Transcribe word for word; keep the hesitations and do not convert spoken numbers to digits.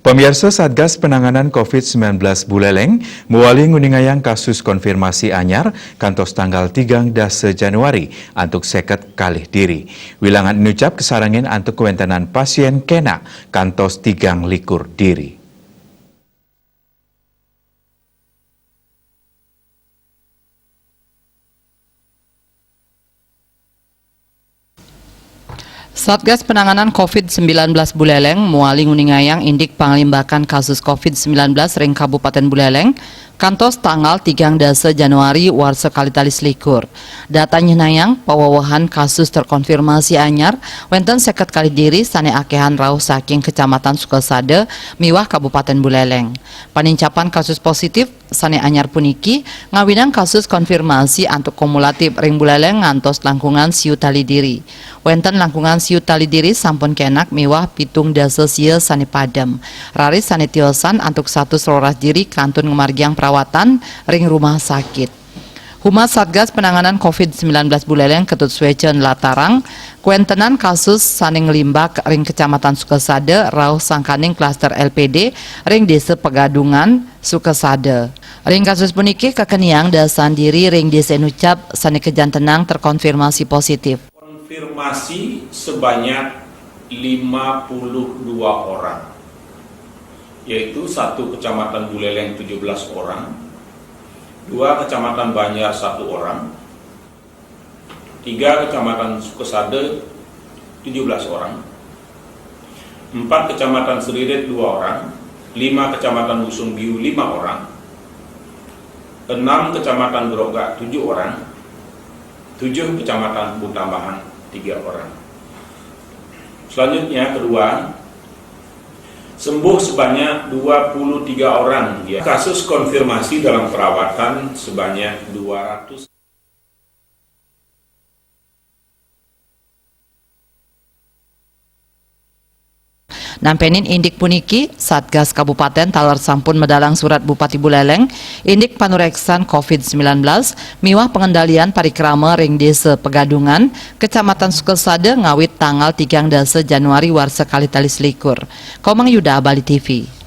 Pamiarsa, Satgas Penanganan covid sembilan belas Buleleng mawali nguningayang kasus konfirmasi anyar kantos tanggal tigang dasa Januari antuk seket kalih diri. Wilangan inucap kasarengin antuk kawéntenan pasién kénak kantos tigang likur diri. Satgas Penanganan covid sembilan belas Buleleng mawali nguningayang indik panglimbakan kasus covid sembilan belas ring Kabupatén Buleleng kantos tanggal tigang dasa Januari warsa kalih tali selikur. Data nyehnayang pawewehan kasus terkonfirmasi anyar wénten seket kalih diri sané akéhan rauh saking Kecamatan Sukasada miwah Kabupatén Buleleng. Panincapan kasus positif sané anyar puniki ngawinang kasus konfirmasi antuk kumulatif ring Buleleng ngantos langkungan siu tali diri. Wénten langkungan siu tali diri sampun kénak miwah pitung dasa sia sané padem. Raris sané tiosan antuk satus roras diri kantun ngamargiang perawatan ring rumah sakit. Humas Satgas Penanganan covid sembilan belas Buleleng Ketut Swéca nlatarang, kawéntenan kasus sané nglimbak ring Kecamatan Sukasada rauh sangkaning klaster L P D ring Désa Pegadungan, Sukasada. Ring kasus puniki kakeniang dasan diri ring désa inucap sané kajantenang terkonfirmasi positif. Konfirmasi sebanyak lima puluh dua orang, yaitu satu Kecamatan Buleleng tujuh belas orang, dua Kecamatan Banjar satu orang, tiga Kecamatan Sukasada tujuh belas orang, empat Kecamatan Seririt dua orang, lima Kecamatan Busung Biu lima orang, enam Kecamatan Grogak tujuh orang, tujuh Kecamatan Butambahan tiga orang. Selanjutnya, kedua, sembuh sebanyak dua puluh tiga orang, ya. Kasus konfirmasi dalam perawatan sebanyak dua ratus. Nampénin indik puniki, Satgas Kabupatén taler sampun medalang surat Bupati Buleleng indik panuréksan covid sembilan belas miwah pengendalian parikrama ring Désa Pegadungan, Kecamatan Sukasada ngawit tanggal tigang dasa Januari warsa kalih tali selikur. Komang Yuda, Bali T V.